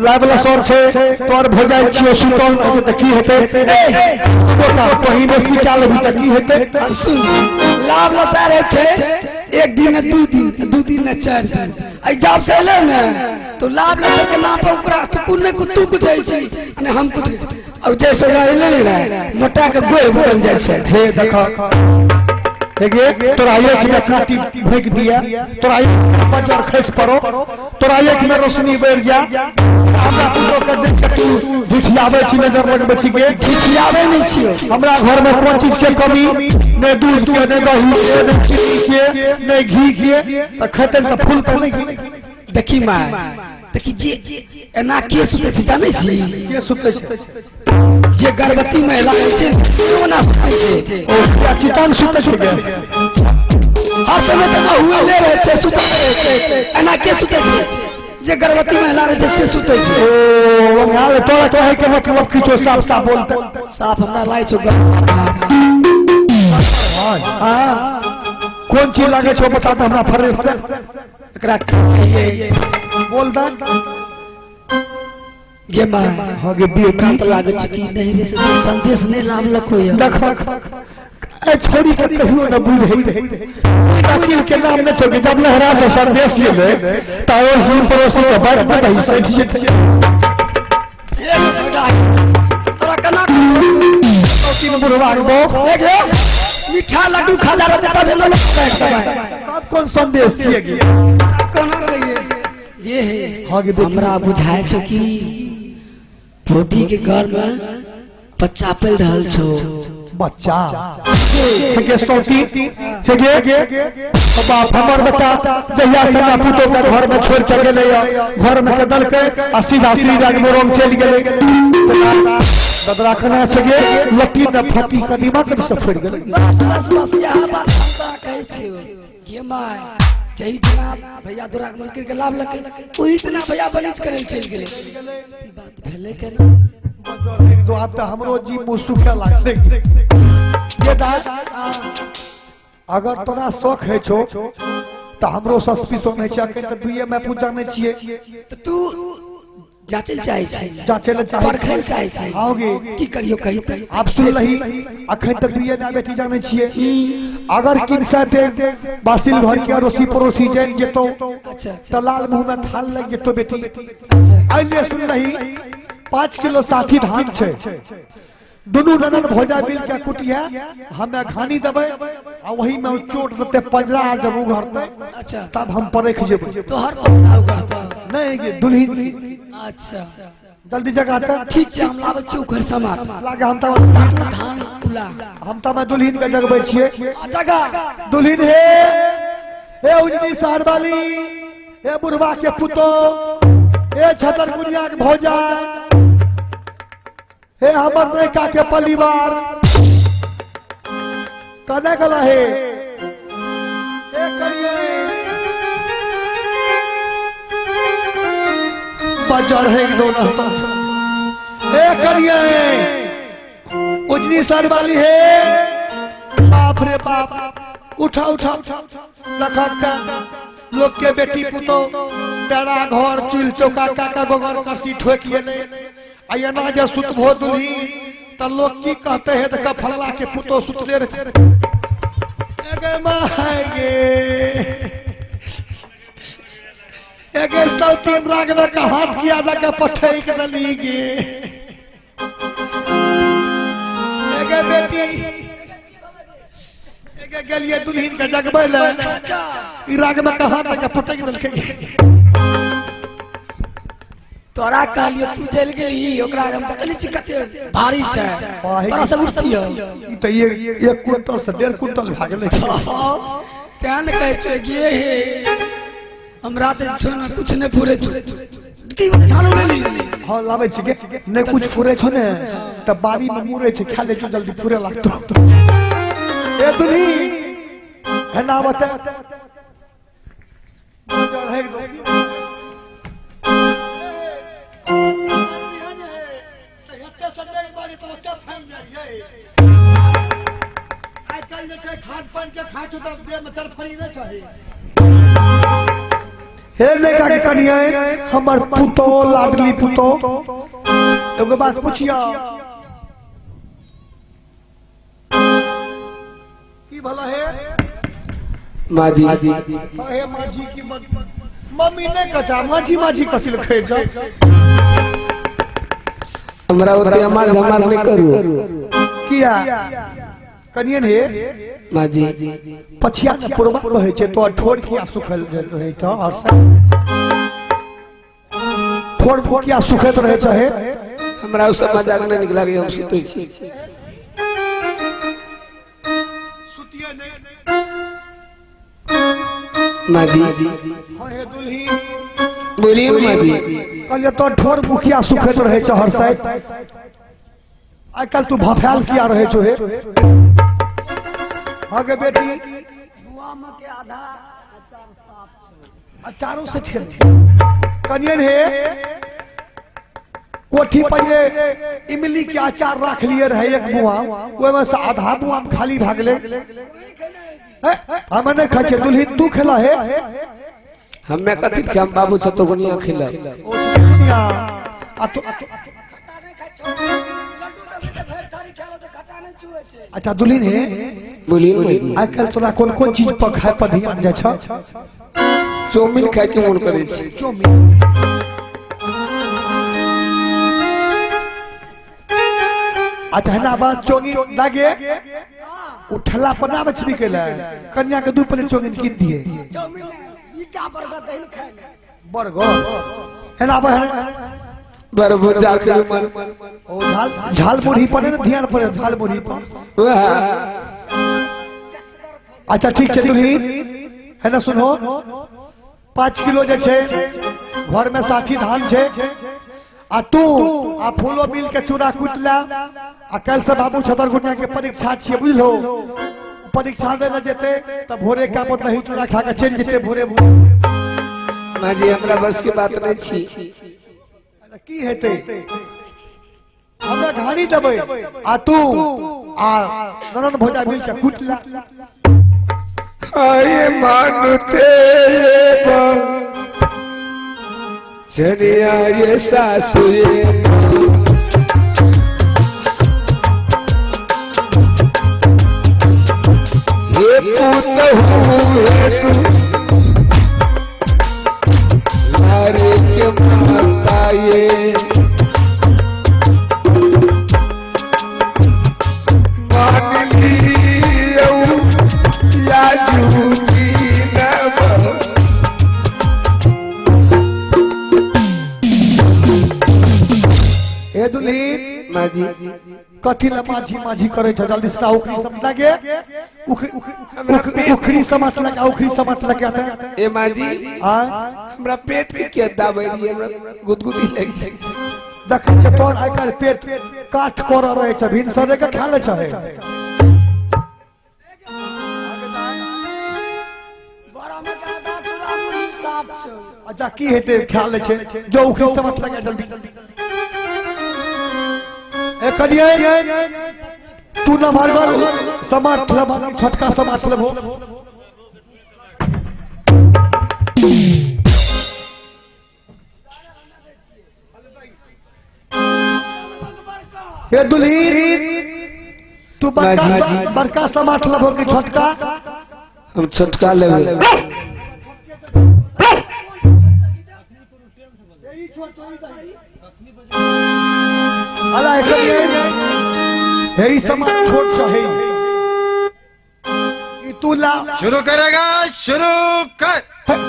लाबला sir छै तोर भोजाइ छियो सुतल नहि तऽ की हेतै? ए गोटा कहीं बेसी कए लेबही तऽ की हेतै? आ सुन, लाभ लसार होइ छै एक दिन ने 2 दिन, 2 दिन ने 4 दिन। एहि जब से एलै ने तो लाभ लसर के नाम पर ओकरा तू कुन ने तू कुछ होइ छी आ ने हम कुछ। अब जैसे एलै ने, मोटा के गोह बुकल जाइ छै। हे देख, हे तोरा एक में काटी भोंकि दिया, तोरा एक में बजर खसि पड़ो, तोरा एक में रोशनी बढ़ि जा, हमरा पुतोह के देख के तू झिझियाबै छी, नजर लगबै छी के? छिछियाबै नहि छियौ। हमरा घर में कोन चीज के कमी? ने दूध के, ने दही के, ने चीनी के, ने घी के। तऽ खेतै तऽ फूल तऽ नहि गे। देखी माय, देखी, जे एना के सुतै छै जानै छी? के सुतै छै? जे गर्भवती महिला होइ छै ने, से ओना सुतै छै। ओ चितान सुतै छै गे? हर समय तऽ हुए ले रहै छै, सुतल रहै छै। एना के सुतै छै? जे गर्भवती महिला रहै छै से सुतै छै। ओ बंगाल, तोरा कहै के मतलब किछो साफ साफ बोलते। साफ हमरा लागै छौ। हाँ। कोन चीज लागै छौ, बता दे हमरा फ्रेश से। एकरा की कहियै? बोल दे। गे माय। हाँ गे बेटी। हमरा तऽ लागै छै कि नहीं रे से संदेश नहि लाभलक होइए। देख, ए छोरी के कहियो न बुझे, वकील के नाम न छोड़ी। जब लहरा से संदेश गेलै त अड़ोसी पड़ोसी के बैठ में दही सैठ जेतै। हे बेटा, तोरा केना तीन बुढ़वा के बो देख रे, मीठा लड्डू खा जा रहते तब एना लोग बैठ देबै। तब कोन संदेश छियै गे? कोना कहिए गे हे? हाँ गे बेटी। हमरा बुझाय छौ कि भोटी के घर में बच्चा पल रहल छौ। बच्चा हे गे सौती, हे गे बाप, हमर बेटा जहिया से हमरा पुतोह के घर में छोड़ के गेलै, घर में के दलकै आ सीधा श्री राज मोरंग चलि गेलै। ददरा खाना छै गे, लट्टी न फटी कदीमा के से फुरि गेलै। बस बस बस, इएह बात हम तोरा कहै छियौ गे माय। जही दिना भैया दुरागमन करके लाभ लकै, ओही दिना भैया बनिज करै लए चलि गेलै। ई बात भेलै केना? तो आब तऽ हमरो जी मुँह सुखे लागलै बेटा। अगर तोरा शौक है छौ तऽ हमरो सस्पिशन होइ छै। अखन तऽ दुइये में पूजा जानै छियै। तऽ तू जाँचै लए चाहै छी? जाँचै लए चाहै। परखै लए चाहै छी? हाँ गे। की करियौ, कही तऽ। आब सुन लही, अखन तऽ दुइये माय बेटी जानै छियै। अगर किनसा ते बासिल घर के अड़ोसी पड़ोसी जानि जेतौ तऽ लाल मुंह में थाल लागि जेतौ बेटी। अइले सुन लही, 5 किलो साथी धान छै, दुनू ननन भौजा मिल के कुटिया, हमे घानी देबै आ वही में चोट देते पंजरा, आर जब उघरते तब हम परख जेबै। तोहर पतरा उगरतौ? नहीं गे, दुल्हिन की। अच्छा। जल्दी जगह ते। ठीक छै, हम लाबै छी उखड़ समाट। लागे हम तऽ तू धान उला। हम तऽ दुल्हिन के जगबै छियै। आ जगह। दुल्हिन हे, हे उजनी शहर वाली, हे बुढ़वा के पुतो, हे छतर गुनिया के भौजा, हे हमर नैका के परिवार, कने गला हे? हे करिए बजर है एक दोनों तो। हे करिए उजनी सर वाली, हे बाप रे बाप, उठा उठा, लखकता लोग के बेटी पुतो तेरा घर चूल चौका काका गोगर करसी ठोक गेलै आ एना जे सुतबो दुल्ही त लोग की कहते है? देख, फल्ला के पुतो सुतले रहे। एगे my गे, एगे सौतीन राग में का हाथ किया लगा पठैक दली गे। एगे बेटी, एगे गेलिए दुल्हिन के जगबै ले, ई राग में कहाँ तक पटक देलकै। तोरा कहलियो, तू चलि गेली ओकरा। हम देखली छी कते भारी छै, तोरा से उठतियो? ई तऽ 1 क्विंटल से 1.5 क्विंटल भए गेलै। तें ने कहै छियो गे हे, हमरा तऽ छौ ने कुछ नहि फुरै छौ। की धान उड़ेली? हाँ, लाबै छी गे। नहि कुछ फुरै छौ ने तऽ बाड़ी में मुरै छै, खा ले छौ, जल्दी फुरे लागतो। ए दुल्ही, है ना बता बजर है एकदम। आइ काल्हि जे छै खाद पानि के खाइ छौ तऽ देह में चरफरी नहि छै। हे लड़का के कनिया हमर पुतो लाडली पुतो एगो बात पूछियो की भला है माजी। हे माझी की मम्मी ने कथा माझी माझी कथी लिखे छ हमरा ओते अमार झमार नहीं करू। किया कनियन हे माजी पछिया के पुरबा रहै छै तो ठोर किया सुखल रहै त और सब ठोर किया सुखैत रहै छै हे हमरा ओ सब मजाक नहीं निक लागे हम सुतै छी। सुतिए नहीं माजी। हां हे दुल्ही बोलिए माजी। कहलिए तो ठोर मुखिया सुखैत रहै छै हर साइड आइ काल्हि तू भफायल किया रहै छौ हे। हाँ गे बेटी बुआ के आधा अचार साफ छौ अचारों से छेल कनियन हे कोठी पर ये इमली के अचार रख लिए रहे एक बुआ ओहिमे से आधा बुआ खाली भागले। हम नहीं खाइ छियै दुल्ही तू खेला हे। हमे कथी के हम बाबू से तो गुनिया खेला। ओ दुनिया आ तो खट्टा नहीं खाइ छौ लड्डू दबे जे भरि थारी खेला तो खट्टा नहीं छुए छै। अच्छा दुल्हीन हे बोलिए माजी। आइ काल्हि तोरा कोन कोन चीज पर खाय पर ध्यान जाइ छौ? चाउमीन खाय के मन करै छै। चाउमीन अच्छा हना बात चाउमीन लागे उठला पर ना मछली के ले कन्या के 2 प्लेट चाउमीन किन दिए। चाउमीन पिज्जा बर्गर दही खाय ले बर्गर हना बा बर्गर जा के मन ओ झाल झाल मुरही पर ने ध्यान पड़े झाल मुरही पर। अच्छा ठीक छै दुल्हीन है ना सुनो 5 किलो जे छै घर में साथी धान छै आ तू आ फूलो मिल के चूड़ा कुट ला आ कल से बाबू छतर गुनिया के परीक्षा छियै बुझलो परीक्षा दे ले जेते त भोरे का पत दही चूड़ा खा के चलि जेते भोरे भोरे। माजी हमरा बस के बात नहीं छी। की हेतै हमरा घानी देबै आ तू आ ननन भोजा मिल के कुट ला। आए मानते चलिया ये सासु ये पुतहू हे तू लारे के माता ये मान लियो या झूठी नब। ए दुल्हीन माजी कथी ला माझी माझी करे छ जल्दी से उखरी सब लागे उखरी समाट लगा उखरी समाट लगे आता ए माजी आ हमरा पेट के किया दाबै रही हमरा गुदगुदी लागि देखै छ तोर आइ काल्हि पेट काठ कर रहे छ भिन सरे के खा ले छ हे बड़ा में के आधा चूड़ा मुरही साफ छौ। अच्छा की हेतै खा ले छै जो उखरी समाट लगा जल्दी। ए कनिया तू न मारगर समाट लेबो छोटका समाट लेबो। हे दुल्हीन तू बड़का बड़का समाट लेबो कि छोटका? हम छोटका लेबै। अला हे समाज छोट चाहे ई तू ला शुरू करेगा शुरू कर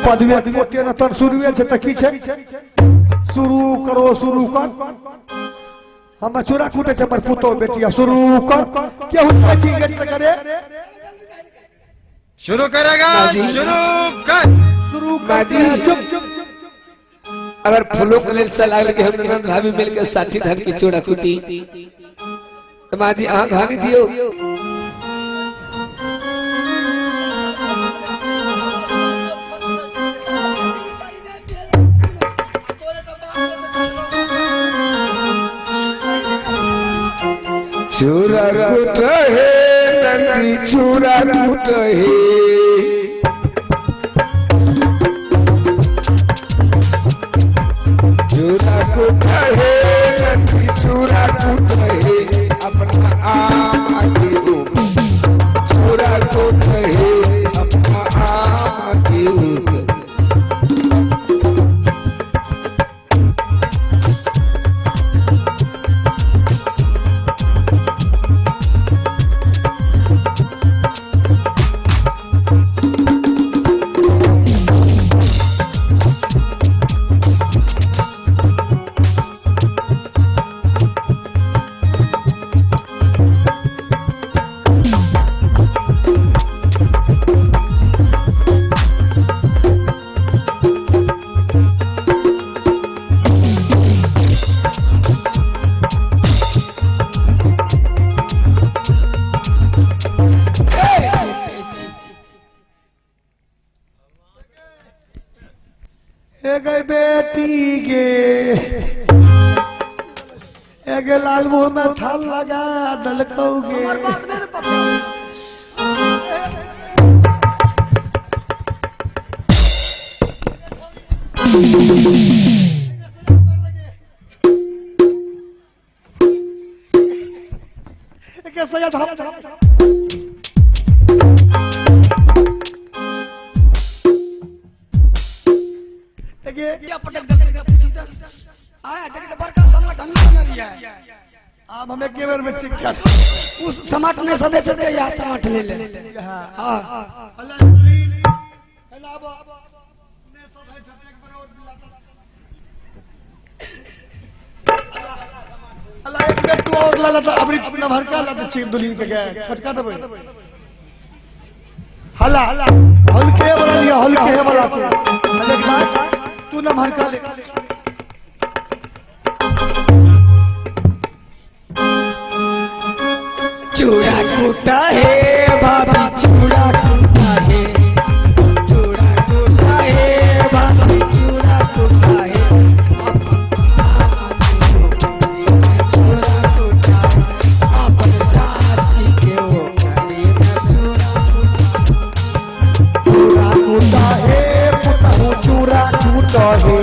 पदवे पोते न तर शुरू छै त की छै शुरू करो शुरू कर हम चूड़ा कूटे छै हमर पुतो बेटिया शुरू कर केहू छी गेट करे शुरू करेगा शुरू कर शुरू कर चुप। अगर फूलों के लेल सलाह के हम ननद भाभी मिल के 60 धान की चूड़ा कुटी तो माजी अहाँ घानी दियो। चूड़ा कुट हे नंदी चूड़ा कुट हे चूरा कूट हे नंदी चूरा कूट हे अपना आमा के ऊपर चूरा कूट हे अपना आमा के ऊपर। ए बेटी गे एगे लाल मुंह में थाल लगा दलकौ गे। एगे सैयद हम पटक दल के पूछी त आया देखी त बड़का समाट हम ही न रिया। आब हम एक बेर में ठीक क्या उस समाट ने सदे से के समाट ले ले। हां हां अल्लाह अल्लाह ने सब है छत एक बार और दिलाता अल्लाह एक बेर तू और ला ला अबरी नभर का ला छी दुलिन के गए छोटका देबै हला हल्के वाला लिया हल्के वाला तू एक बार तू न भरका ले। चूड़ा कूटा है भाभी चूड़ा कूटा है चूड़ा कूटा है भाभी चूड़ा कूटा है चूड़ा कूटा अपन चाची के वो चूड़ा कूटा है पुतहु चूड़ा कूटा है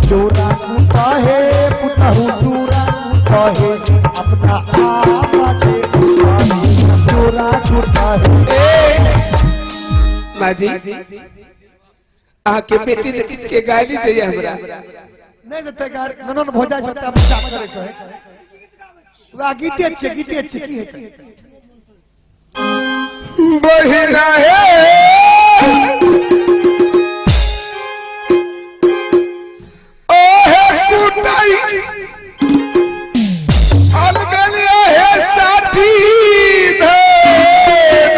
चूड़ा कूटा है पुतहु चूड़ा कूटा है अपना आपा के चूड़ा कूटा है। माँ जी आके बेटी देखी छे गाली दे हमरा नहीं देते गार ननन भोजा छता बच्चा करे छै वा गीते छे की हेतै बहिना हे ओहे कुटाई अलगलिया हे साथी धन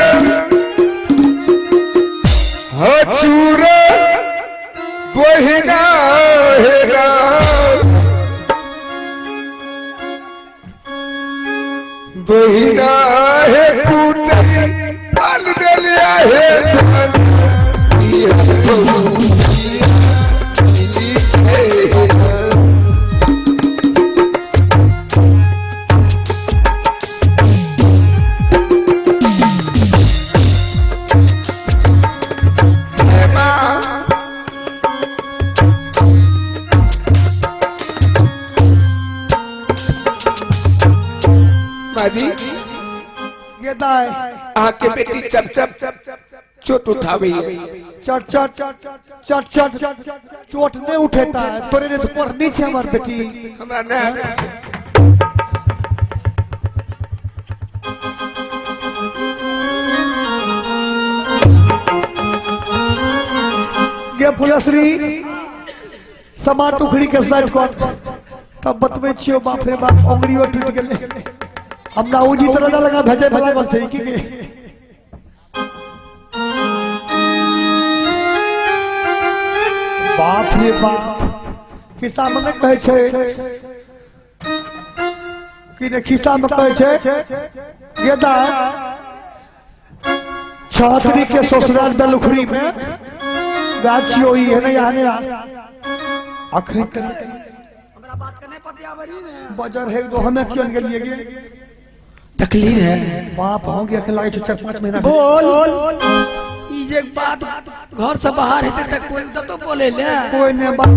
हो चूर बहिना हे ना बहिना हे कुटाई अलगलिया हे धन ये दाए आके बेटी चप चप चोट उठावे है चट चट चट चट चोट नहीं उठेता है तोरे ने तो पढ़नी छे हमार बेटी हमरा नहीं गे फुलश्री समा टुकड़ी के साइड कर तब बतबै छियो बाप रे बाप अंगुरियो टूट गेलै। हमरा उ जी तरह लगा भेजे भला गल छै की के बाप रे बाप खिस्सा में नहीं कहै छै कि ने खिस्सा में कहै छै गेदा छात्री के ससुराल बेलुखरी में गाछियो ई है नहीं आने अखन तक हमरा बात के नहीं पतियावरी ने बजर है तो हमें क्यों गेलिए गे तकलीफ है बाप हो गया लागे छै 4-5 महीना बोल ई जे बात घर से बाहर हेते त कोई दतो बोले ले कोई ने बाप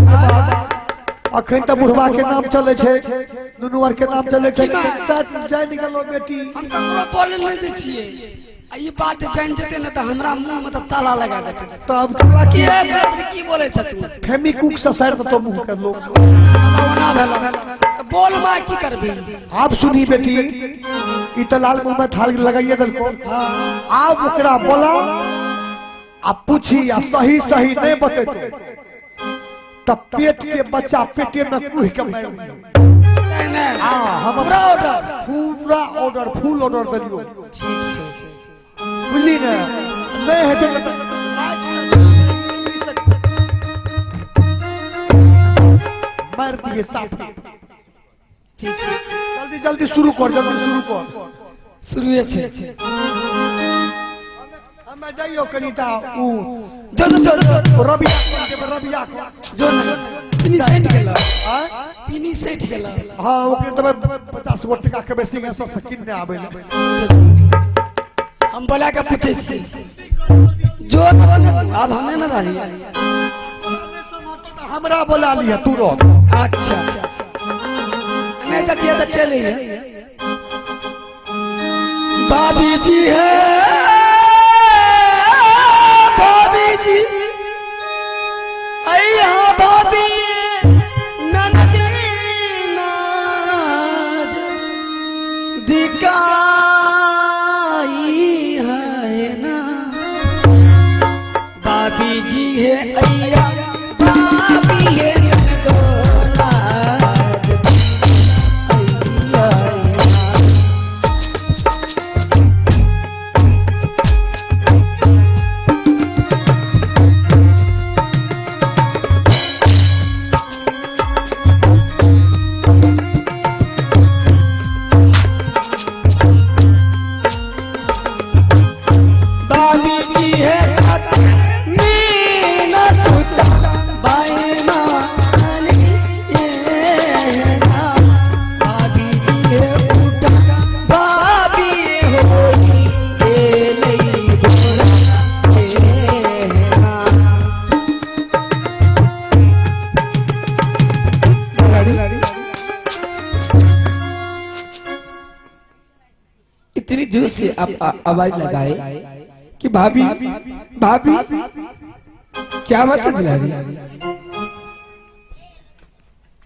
अखन त बुढ़वा के नाम चले छै, नुनू आर के नाम चले छै। साथ जाय निकलो बेटी। हम ककरो बोले नहीं दै छियै। आ ई बात जान जेतै ने त हमरा मुंह में त ताला लगा देतै। तब तोरा की ए फैसले की बोले छ तू? फेमी कुक से सर तो मुंह के लोग ओना भेल त बोल मां की करबी? आप सुनी बेटी, ई त लाल मुंह में थाल लगाइए देलको। हां आप ओकरा बोला आ पूछी आ सही सही नहीं बतेतो त पेट के बच्चा पेटे में कुह के मार दियो। नहीं नहीं हां हम पूरा ऑर्डर, पूरा ऑर्डर, फुल ऑर्डर देलियो। ठीक छै बुझली ने? नहीं हेतै त मार दिए साफ। ठीक छै जल्दी जल्दी शुरू कर, जल्दी शुरू कर। शुरुए छै। हमे जाइयो कनिटा उ जो जो जो रबिया रबिया जो न पिनी सेट गेल, पिनी सेट गेल। हां ओकरे तब 50 गो टका के बेसी के सर से किनने आबै ले। हम बोला के पूछै छी जो अब हमें न रही हमरा बोला लिया तू रह। अच्छा नहीं तकिया तो चले है। भाभी जी है, भाभी जी अय्या भाभी ननदी नाज दिखाई है ना। भाभी जी है अय्या भाभी है ननदो नाज अय्या। भाभी जी है मीना सुता बाई मानी ये ना। भाभी जी है उठा भाभी होली ये बोला ये ना। इतनी जोर से आप आवाज लगाए कि भाभी भाभी क्या बात है दुलारी?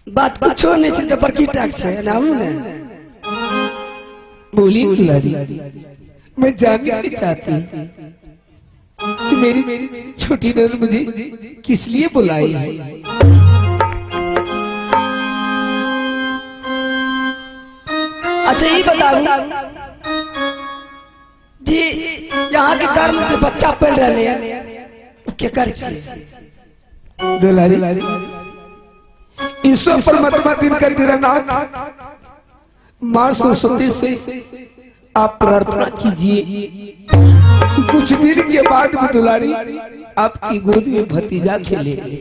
बात कुछो नहीं छै त बड़की टाक छै ना ने। बोली दुलारी, मैं जानने नहीं चाहती कि मेरी छोटी ननद मुझे किस लिए बुलाई है। अच्छा ये बताऊ जी, यहाँ के घर में जो बच्चा पल रहे हैं केकर छी? दुलारी, ईश्वर परमात्मा दिनकर दीनानाथ मां सरस्वती से आप प्रार्थना कीजिए कि कुछ दिन के बाद में दुलारी आपकी गोद में भतीजा खेलेंगे।